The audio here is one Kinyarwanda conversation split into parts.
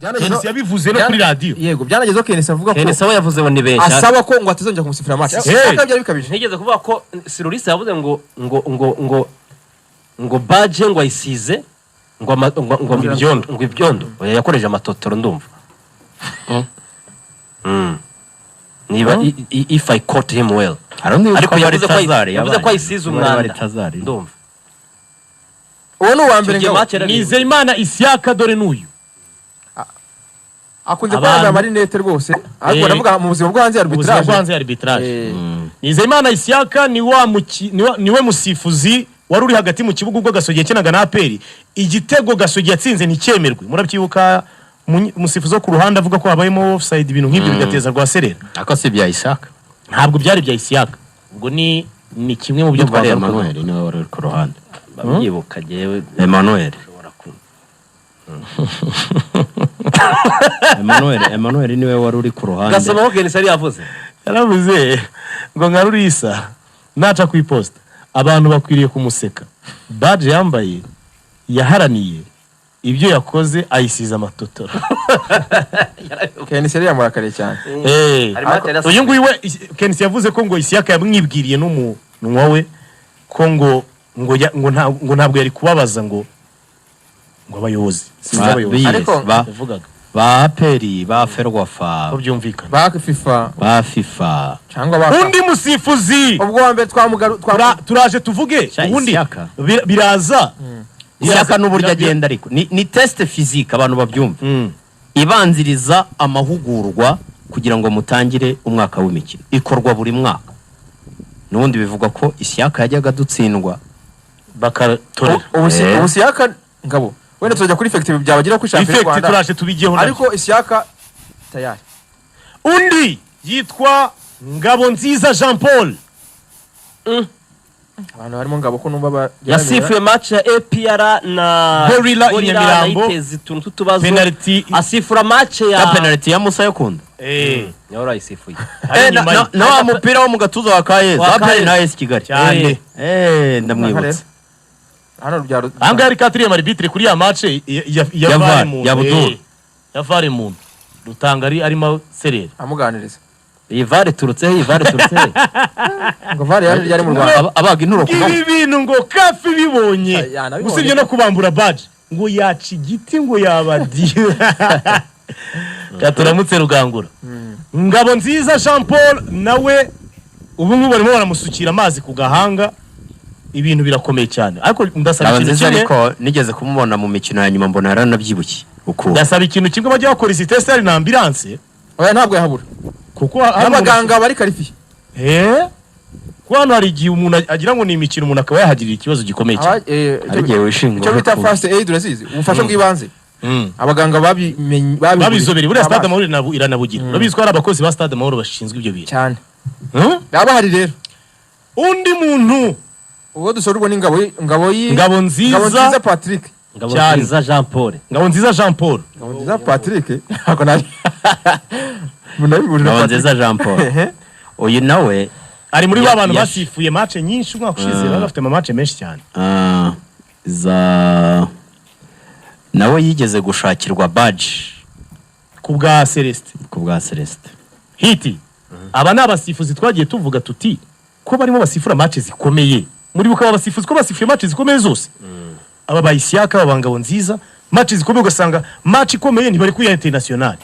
KNC yabivuze no kuri radiyo. Yego, byanagezeho KNC avuga ko KNC we yavuze ngo ni benshi. Asaba ko ngo atazongera kumusifira match. Hey. Byari bikabije. Ntigeze kuvuga ko Sirorisa yavuze ngo badge ngo ayisize ngo ngo Ibyondo. Ngo ibyondo. Oya, yakoreje amatotoro ndumva. Niba if I caught him well. Hari undi Ariko witwa yavuze ko Baritazari. yavuze ko ayisize Niba ari umwanda. Baritazari. Ndumva. Uwo ni uwa mbere. Icyo gihe Ngabo match yarabivuze. Nizeyimana Isiaka, dore n'uyu. Akunze kuba yambaye amarinete rwose, ariko ndavuga mu buzima bwo hanze ya Ubuzima bwo arbitrage. hanze ya arbitrage. Nizeyimana Isiaka ni wa niwe musifuzi wari uri hagati mu kibuga ubwo Gasogi yakinaga na APR, igitego Gasogi yatsinze nticyemerwe. Murabyibuka, umusifuzi wo ku ruhande avuga ko habayemo offside, ibintu nk'ibyo bigateza rwaserera. Ariko si ibya Isaka. Ntabwo byari ibya Isiaka, ubwo ni kimwe mu byo Ndumva ari twagarukaga. Emmanuel niwe wari uri ku ruhande. Babyibuka jewe. Emmanuel. Ushobora Emmanuel niwe wari uri ku ruhande. Gasoma ko KNC yari yavuze. Yaravuze ngo nka Rurisa naca ku iposita, abantu bakwiriye kumuseka. Badge yambaye yaharaniye ibyo yakoze, ayisize amatotoro. KNC yari yamurakariye cyane. Hari match yari Uyu nguyu we KNC yavuze ko ngo Isiaka yamwibwiriye n'umunwa we ko ngo ntabwo yari kubabaza ngo abayobozi, sinzi abayobozi Ariko- yavugaga. Ba APR, ba FERWAFA. Ko byumvikana. Ba FIFA. Ba FIFA. Cyangwa ba Undi musifuzi. Ubwo wa mbere twamugaru Turaje tuvuge Sha, ubundi. Isiaka. Biraza. Isaka n'uburyo agenda, ariko ni test physique, abantu babyumva, ibanziriza amahugurwa kugira ngo mutangire umwaka w'imikino, ikorwa buri mwaka. N'ubundi bivugwa ko Ishyaka yajyaga dutsindwa. Bakatorera. Ubu si ubu Siyaka Ngabo, wenda tuzajya kuri effect byabagira kuri shampiyona y'u Effect Rwanda. turaje tubigeho nabyo. Ariko Isiyaka tayari. Undi yitwa Ngabonziza Jean Paul. Abantu barimo Ngabo ko numva Yasifuye match ya APR na Gorilla i Nyamirambo. Nayiteza utuntu tw'utubazo. Penalty. Asifura match ya Ya penalty ya Musa Yakunda. Niwe urayisifuye. Ari inyuma ye. Na wa mupira wo mu gatuza wa Kayeza. Wa APR Kayeza. na AS Kigali. Cyane. Ndamwibutse. Hano byaro. Ahangaha yari quatrième arbitre kuri ya match ya Ya VAR VAR, muntu. ya Abdul. Ya VAR muntu Rutanga ari arimo serera. Amuganiriza. Iyi VAR iturutse he? Iyi VAR iturutse he? Ngo VAR yari mu Rwanda. Abaga inturo ku Ibi bintu ngo CAF bibonye, Ya, nabibonye. usibye no kubambura badge, ngo yaca igiti, ngo yabadiye. Turamutse Rugangura. Ngabo Nziza Jean Paul nawe ubu ngubu barimo baramusukira amazi ku gahanga, ibintu birakomeye cyane, ariko ndasaba Ngabo ikintu Nziza, kimwe. ariko nigeze kumubona mu mikino ya nyuma, mbona yaranabyibushye ukuntu. Ndasaba ikintu kimwe, bajya bakora izi test hari na ambulance. Oya, ntabwo yahabura. Kuko hari N'abaganga bari qualifié. Kuko hano hari igihe umuntu agira ngo ni imikino, umuntu akaba yahagirira ikibazo gikomeye cyane. Hari igihe wishinga Icyo bita urapfuye. first aid urazizi, ubufasha bw'ibanze. Abaganga babimenye. Babizobereye. Buriya Stade Amahoro iranabugira, urabizi ko hari abakozi ba Stade Amahoro bashinzwe ibyo bintu. Cyane. Baba bahari rero. Undi muntu. Ubwo dusorwa n'ingabo Ngabo Nziza. Ngabo Nziza Patrick. Ngabo Cyane. Nziza Jean Paul. Ngabo Nziza Jean Paul. Ngabo Nziza Patrick, ntabwo nari munabihurira. Ngabo Nziza Jean Paul, uyu nawe Ari muri ba bantu basifuye match nyinshi umwaka ushize, bari bafite ama match menshi cyane. Za nawe yigeze gushakirwa badge. Ku bwa Celestin. Ku bwa Celestin. Hiti, aba ni abasifuzi twagiye tuvuga tuti ko barimo basifura match zikomeye. Muribuka aba basifuzi ko basifuye match zikomeye zose, aba ba Isiaka, aba Ngabo Nziza, match zikomeye, ugasanga match ikomeye ntibari kuri ya international,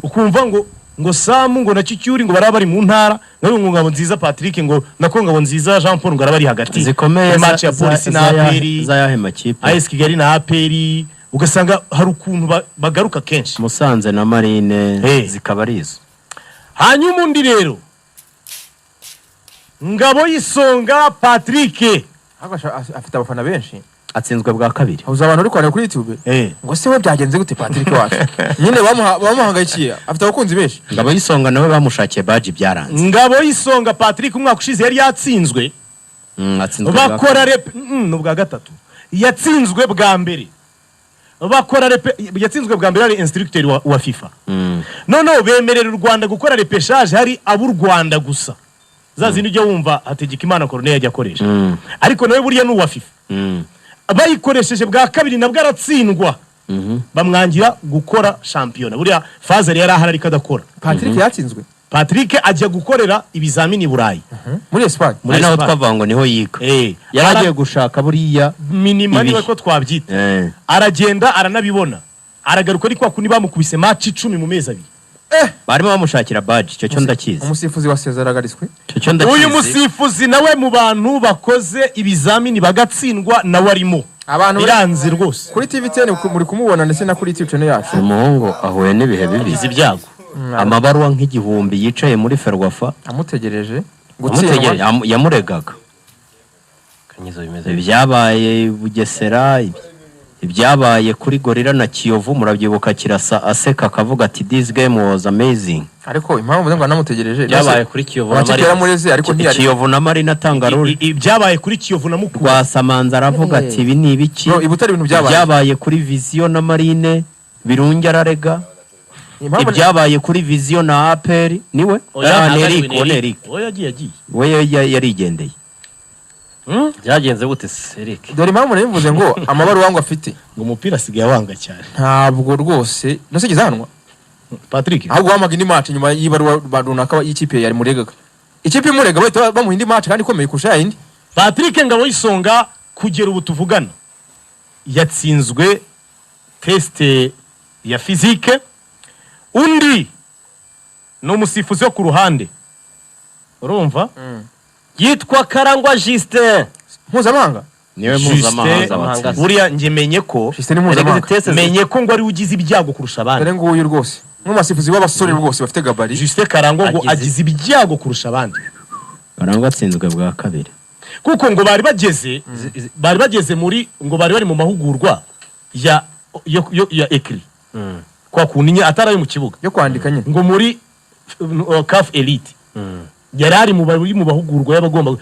ukumva ngo Samu ngo na Kicyuri ngo baraba bari mu ntara, ngo Ngabo Nziza Patrick, ngo nako Ngabo Nziza Jean Paul ngo araba ari hagati Zikomeye. muri match ya Polisi na APR, Za yahe makipe? AS Kigali na APR, ugasanga hari ukuntu bagaruka kenshi. Musanze na Marine. Zikaba ari izo. Hanyuma undi rero, Ngabo y'Isonga Patrick. Ariko afite abafana benshi. Atsinzwe bwa kabiri. Uzi abantu uri kwandika kuri YouTube ngo se we byagenze gute Patrick wacu? Nyine bamuhangayikiye, afite abakunzi benshi. Ngabo y'Isonga nawe bamushakiye badge, byaranze. Ngabo y'Isonga Patrick umwaka ushize yari yatsinzwe. Atsinzwe bwa Bakora kabiri. rep ni ubwa gatatu. Yatsinzwe bwa mbere, bakora yatsinzwe bwa mbere ari instructeur wa FIFA. Noneho bemerera u Rwanda gukora repêchage, hari ab'u Rwanda gusa, za zindi ujya wumva Hategekimana Corneille ajya akoresha. Ariko nawe buriya ni uwa FIFA. Bayikoresheje bwa kabiri nabwo aratsindwa. Bamwangira gukora shampiyona. Buriya fazari yari ahari ariko adakora. Patrick yatsinzwe. Patrick ajya gukorera ibizamini i Burayi. Muri Espagne. Muri Ari naho Espagne. twavuga ngo niho yiga. Yari agiye gushaka buriya minima niwe ibihe. ko twabyita. Aragenda aranabibona, aragaruka, ariko kwa kundi bamukubise match 10 mu mezi 2. Barimo bamushakira badge, icyo cyo ndakizi. Umusifuzi wa Cesar ahagaritswe. Icyo cyo ndakizi. Uyu musifuzi nawe mu bantu bakoze ibizamini bagatsindwa nawe arimo. Abantu Biranze rwose. Kuri TV10 muri kumubona, ndetse na kuri YouTube channel yacu. Uyu muhungu ahuye n'ibihe bibi. Izi byago. Amabaruwa nk'igihumbi yicaye muri Ferwafa. Amutegereje amutegereje gutsindwa. Yamuregaga. Kanyizo, bimeze bite? Ibyabaye i Bugesera, ibyabaye kuri Gorilla na Kiyovu, murabyibuka, Kirasa aseka akavuga ati: "This game was amazing." Ariko impamvu mvuze ngo anamutegereje, Byabaye kuri Kiyovu na amakipe Marines. yaramureze ariko ntiyari Kiyovu na Marina atanga ruri. Ibyabaye kuri Kiyovu na Mukura. Rwasamanza aravuga ati: "Ibi ni ibiki?" Bro, i Butare ibintu byabaye. Ibyabaye kuri Vision na Marine, Birungi ararega. Ibyabaye kuri Vision na APR, niwe. Oya, Ah, ni ntabwo ari Eric, we, uwo ni ni Eric. Eric. Oya, yagiye agiye. We yarigendeye. Byagenze gute se, Eric? Dore impamvu nari mvuze ngo amabaruwa ngo afite. Ngo umupira asigaye awanga cyane. Ntabwo rwose ntusigeze ahanwa. Patrick. Ahubwo wamuhaga indi match nyuma y'ibaruwa runaka y'ikipe yari muregaga, ikipe imurega bahita bamuha indi match kandi ikomeye kurusha yayindi. Patrick Ngabo y'Isonga kugera ubu tuvugana yatsinzwe test ya physique. Undi ni umusifuzi wo ku ruhande, urumva? Yitwa Karangwa Justin. Mpuzamahanga. Niwe Justin, mpuzamahanga watsinze. Buriya njye menye ko Justin ni mpuzamahanga. Erega izi test menye ko ngo ari we ugize ibyago kurusha abandi. Dore nguyu rwose, nk'umusifuzi w'abasore rwose bafite gabarit. Justin Karangwa ngo Agize- agize ibyago kurusha abandi. Karangwa atsinzwe bwa kabiri. Kuko ngo bari bageze muri, ngo bari bari mu mahugurwa ya écrit, kwa kundi nyine atari ayo mu kibuga. Yo kwandika nyine. Ngo muri CAF Elite yari ari mu bari mu bahugurwa y'abagomba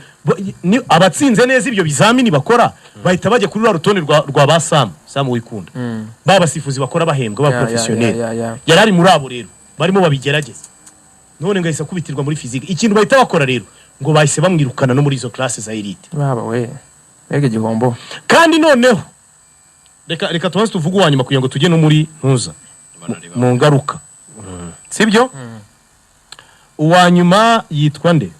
abatsinze neza ibyo bizamini bakora bahita bajya kuri rwa rutonde rwa ba Sam Wikunda, ba basifuzi bakora bahembwa ba professionnel. Ya. Yari ari muri abo rero barimo babigerageza, none ngo ahise akubitirwa muri physique. Ikintu bahita bakora rero, ngo bahise bamwirukana no muri izo classe za elite. Baba we, mbega igihombo! Kandi noneho reka tubanze tuvuge uwa nyuma kugira ngo tujye no muri ntuza mu ngaruka, sibyo? Uwa nyuma yitwa nde?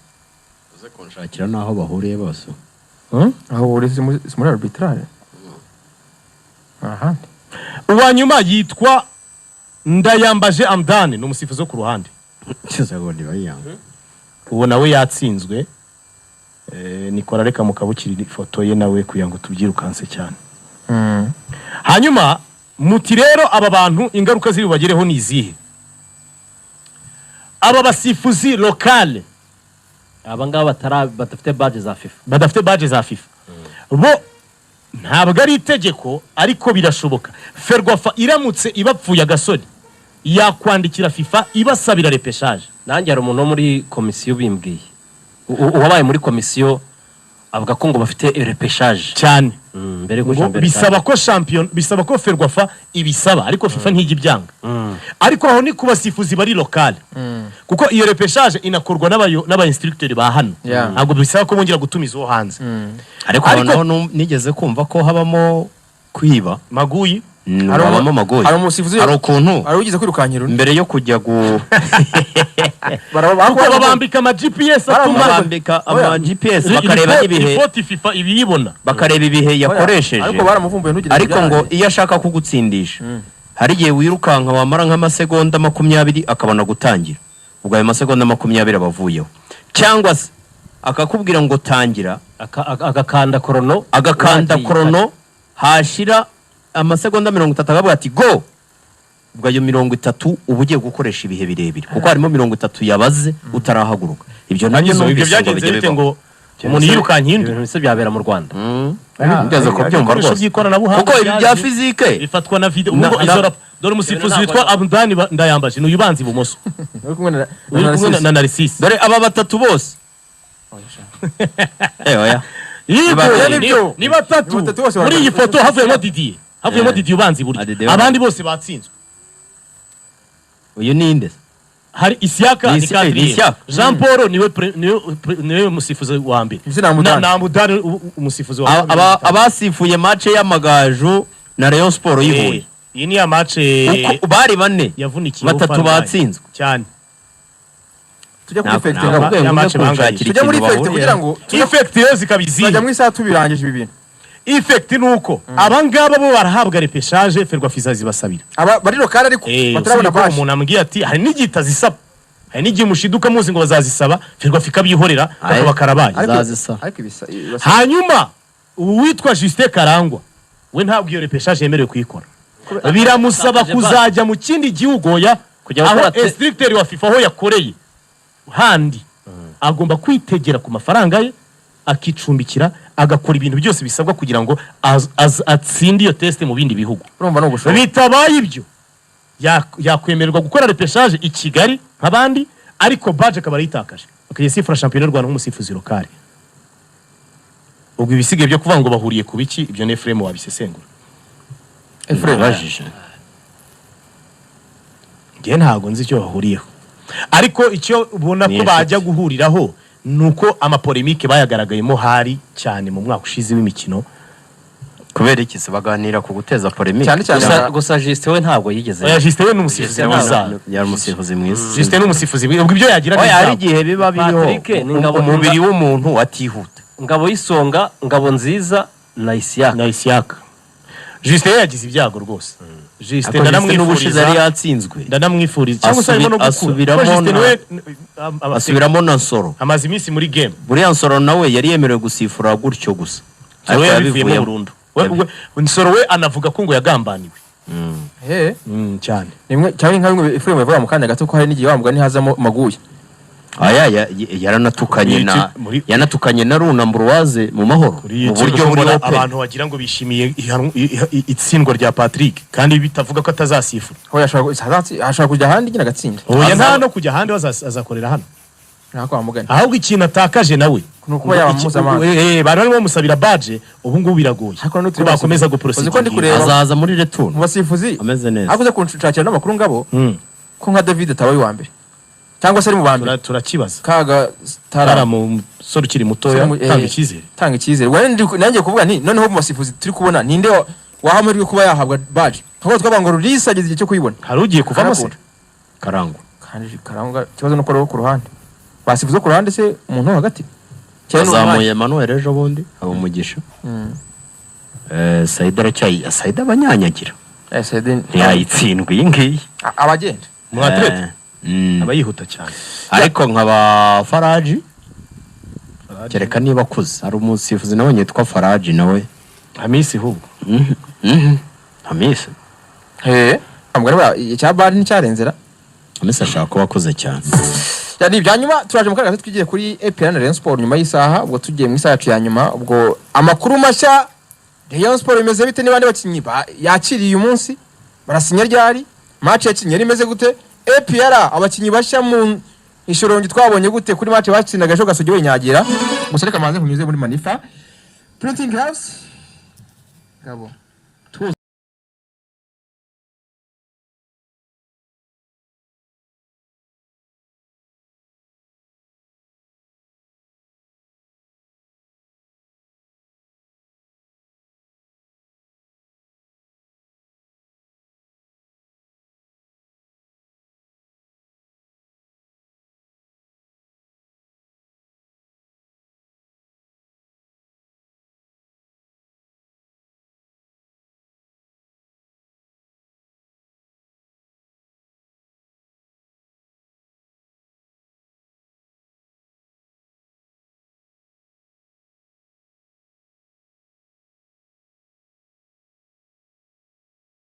Uze kunshakira n'aho bahuriye bose. Aho buri si muri arbitrage ahandi. Uwa nyuma yitwa Ndayambaje Amdane, ni umusifuzi wo ku ruhande. Cyose ngo ntibayanga. Uwo nawe yatsinzwe. Nikora reka mukabukira ifoto ye nawe kugira ngo tubyirukanse cyane. Hanyuma muti rero aba bantu ingaruka ziri bubagereho ni izihe, aba basifuzi locale? Aba ngaba badafite badge za FIFA. Badafite badge za FIFA, bo ntabwo ari itegeko ariko birashoboka. Ferwafa iramutse ibapfuye agasoni yakwandikira FIFA ibasabira repêchage. Nanjye hari umuntu wo muri komisiyo bimbwiye. Uwabaye muri komisiyo avuga ko ngo bafite repêchage. Cyane. Mbere y'uko Ngo shampiyona bisaba itangira. ko champion, bisaba ko Ferwafa ibisaba, ariko FIFA ntijya ibyanga. Ariko aho ni ku basifuzi bari locale, kuko iyo repêchage inakorwa n'aba instructeur ba hano. Ntabwo bisaba ko bongera gutumiza uwo hanze. Ariko Ariko- naho nigeze kumva ko habamo kwiba. Maguyi. Habamo magoyi. Hari umusifuzi hari ukuntu hari ugize kwirukankira undi. Mbere yo kujya gu Kuko babambika ama GPS atuma babambika ama Oya. GPS bakareba n'ibihe. Ripoti FIFA ibiyibona. Bakareba ibihe yakoresheje. Ariko baramuvumbuye, ntugire Ariko ngo byarangiye. iyo ashaka kugutsindisha, hari igihe wirukanka wamara nk'amasegonda 20 akabona gutangira, ubwo ayo masegonda 20 aba avuyeho, cyangwa se akakubwira ngo tangira. Agakanda chrono. Agakanda Wagiye. chrono, hashira amasegonda 30 akavuga ati "Go". Ubwo ayo 30 uba ugiye gukoresha ibihe birebire, kuko harimo 30 yabaze utarahaguruka. Ibyo nabyo Ibyo numvise ngo byagenze bijya bite bibaho. ngo umuntu yirukanka indi? Ibintu bise byabera mu Rwanda. Ngeze kubyumva Ibikoresho rwose. by'ikoranabuhanga Kuko ibi bya byaje, physique bifatwa na video. Ubwo izo dore umusifuzi Ibintu witwa Abdani Ndayambaje, ni uyu ubanza ibumoso. Uri kumwe na Uri kumwe na Narcisse. na Narcisse. Dore aba batatu bose, oya. Yego, Ni nibyo. ni batatu. Ni batatu bose Muri iyi batatu. foto havuyemo Didier, havuyemo Didier ubanza iburyo. Ah, Didier. Abandi bose batsinzwe. Uyu ni nde? Hari Isiaka. Ni Ni quatrième. Isiaka. Jean Paul niwe niwe musifuzi wa mbere. Mbese ni Amudani. Na Amudani, umusifuzi wa Abasifuye match y'Amagaju na Rayon Sport y'ihuye. Iyi ni ya match Uko bari bane, yavunikiye batatu Fall Guy. batsinzwe. Cyane. Tujya kuri Ntabwo effect, ntabwo ngabo. Ya ngo match ujye kunshakira Tujya muri ikintu effect kugira bahuriyeho. ngo tujye Effect rero zikaba tuzajya izihe? mu isaha tubirangije ibi bintu. Effect ni uko abangaba bo barahabwa repêchage, Ferwafa izazibasabira. Aba bari local ariko batarabona Usibye ko baje. umuntu ambwiye ati hari n'igihe itazisaba, hari n'igihe mushiduka muzi ngo bazazisaba, Ferwafa ikabihorera, bakaba karabaye. Ariko Zazisaba. ariko ibisa Hanyuma uwitwa Justin Karangwa we ntabwo iyo repêchage yemerewe kuyikora, biramusaba Atakaje kuzajya mu kindi gihugu, oya, Kujya aho gukora instructeur wa FIFA aho yakoreye handi agomba kwitegera ku mafaranga ye, akicumbikira, agakora ibintu byose bisabwa kugira ngo atsinde iyo test mu bindi bihugu. Urumva ni ugushobora. Bitabaye ibyo, yakwemererwa gukora repêchage i Kigali nk'abandi, ariko badge akaba arayitakaje, akajya asifura shampiyona y'u Rwanda nk'umusifuzi local. Ubwo ibisigaye byo kuvuga ngo bahuriye ku biki, ibyo ni Efuremu wabisesengura. Efuremu. Nabajije. Njye ntabwo nzi icyo bahuriyeho, ariko icyo ubona Ni ko inshuti. bajya guhuriraho ni uko ama polémique bayagaragayemo hari cyane mu mwaka ushize w'imikino. Kubera iki se baganira ku guteza polémique? Cyane cyane Gusa Justin we ntabwo yigeze. Oya, Justin we ni umusifuzi Justin mwiza. Yari umusifuzi mwiza. Justin ni umusifuzi mwiza, ubwo ibyo yagira Oya, hari ni igihe biba biriho Patrick, ni ngabo- umubiri w'umuntu atihuta. Ngabo y'Isonga, Ngabo Nziza na Isiyaka. Na Isiyaka. Justin we yagize ibyago rwose. Justin Ariko Justin n'ubushize yari ndanamwifuriza, yatsinzwe. ndanamwifuriza, cyangwa se harimo no gukura. Asubiramo Kuko Justin we asubiramo na Nsoro. Amaze iminsi muri game. Buriya Nsoro nawe yari yemerewe gusifura gutyo gusa, Nsoro we ariko yabivuyemo yabivuyemo. burundu. Nsoro we anavuga ko ngo yagambaniwe. Cyane. Nimwe cyangwa nka bimwe Efuremu yavuga mu kanya gato ko hari n'igihe wa mugani hazamo maguye. Aya yaranatukanye Muri na yanatukanye na Runa Ambroise mu mahoro, Kuri mu YouTube buryo buri mbona open. abantu wagira ngo bishimiye itsindwa rya Patrick, kandi bitavuga ko atazasifura. Aho ashobora kujya ahandi nyine agatsinda. Oya, nta no kujya ahandi, azakorera hano. Ntako wamugani. Ahubwo ikintu atakaje nawe Ni ukuba yaba mpuzamahanga. Bari barimo bamusabira badge, ubu ngubu biragoye Ariko nanone ko turi bakomeza basifuzi. Uzi ko ndi guproceedinga. kureba- Azaza muri retour Mu basifuzi ameze neza. ariko uze kunshakira n'amakuru, ngabo, ko nka David atabaye uwa mbere cyangwa se ari mu ba mbere. Turakibaza. Kaga Tara tara mu musore ukiri mutoya utanga icyizere. Tanga icyizere. Ubwo nanjye kuvuga nti noneho mu basifuzi turi kubona, ninde waha amahirwe kuba yahabwa badge? Ntabwo twavuga ngo Rulisa ageze igihe cyo kuyibona. Hari ugiye kuvamo se? Karakunda. Karangwa. Kandi Karangwa, ikibazo nuko ari ku ruhande, basifuzi bo ku ruhande se umuntu wo hagati cyane ni Azamuye umwanya. Emmanuel ejo bundi aba umugisha. Saida aracyayi, Saida abanyanyagira. Saidi- Ntiyayitsindwa iyi ngiyi. Abagenda. Mu athlete Eh, aba yihuta cyane. Ariko nkaba Faraji, kereka niba akuze, hari umusifuzi nawe yitwa Faraji nawe. Hamisi ahubwo. Hamisi. Mugani icya bari nticyarenzera. Hamisi ashaka kuba akuze cyane. Yani ibya nyuma turaje mu kanya gato, twigiye kuri APR na Rayon Sport nyuma y'isaha. Ubwo tugiye mu isaha yacu ya nyuma. Ubwo amakuru mashya, Rayon Sport bimeze bite? Niba bakinnyi yakiriye uyu munsi barasinya ryari? Match yakinnye yari imeze gute? APR abakinnyi bashya mu Ishorongi twabonye gute kuri match batsindaga ejo Gasogi wenyagira? Gusa reka manze nkunyuze muri Manifa Printing House, ngabo.